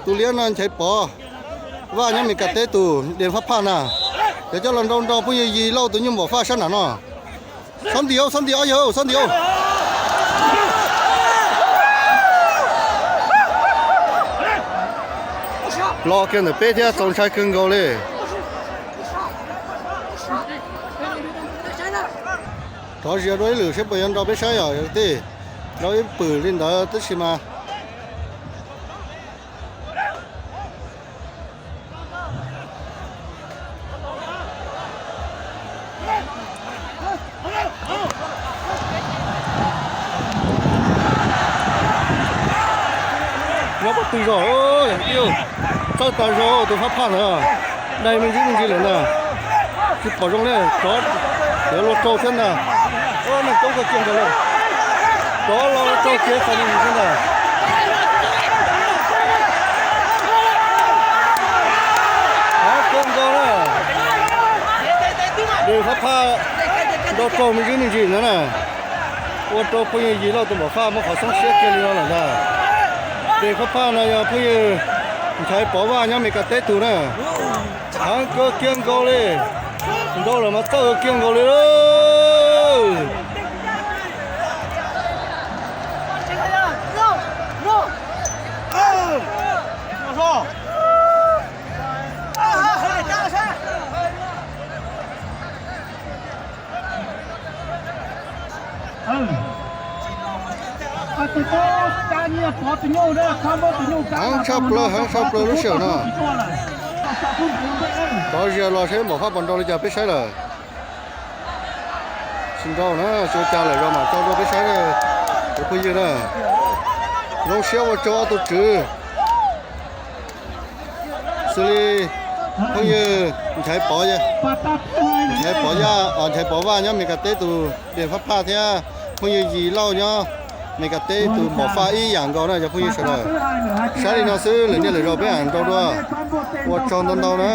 Tus liab no Nchaiv Pov Vaj nyob Mes Kas teb tus Des Fab Phaj na. Yog coj los nrau nrog phooj ywg Yis Lauj tus nyuj Npom Faj sab nram no. Xob nti, xob nti ob yawg, xob nti. Los kiag ntawm peb thiab, txaus ntshai kawg nkaus li. Rov zia dua ib lwm seb puas yuav nrau peb saib os yog tej. Nrau ib pwm li ntawd tab sis mas nyob pab pw zog, txawj tas zog tus Fab Phaj ntawd. Dai me ntsis me ntsis lawm na. Tsis pom zoo li, rov yuav luag rau thiab ntag. Neeg coob kawg kiag nkaus li. Rov los rau kiag txog me ntsis thiab ntag. Av kawg nkaus na. Des Fab Phaj nrau raug me ntsis me ntsis ntawd na. Ua rau phooj ywg Yis Lauj tus Npom Faj muaj qhov xoob siab kiag li no lawm ntag. Des Fab Phaj no yog phooj ywg Nchaiv Pov Vaj nyob Mes Kas teb tus na. Av kawg kiag nkaus li. Nrau lawm mas txawj kiag nkaus li lawm. Heev tshaj plaws, heev tshaj plaws lub sij hawm no. Rov zia los saib Npom Faj puas nrau li cas peb saib lawm. Tsis nrau na, tsis ua cas lawm zos mam tso rau peb saib na. Cov phooj ywg na, zoo siab ua rau ob tug tswv xws li phooj ywg Nchaiv Pov, Nchaiv Pov Yaj, Nchaiv Pov Vaj nyob Mes Kas teb tus Des Fab Phaj thiab phooj ywg Yis Lauj nyob Mes Kas teb tus Npom Faj ib yam nkaus na cov phooj ywg sawv daws. Saib li no xwb, lwm niaj lwm zaus peb mam nrau dua. Ua tsaug ntau ntau na.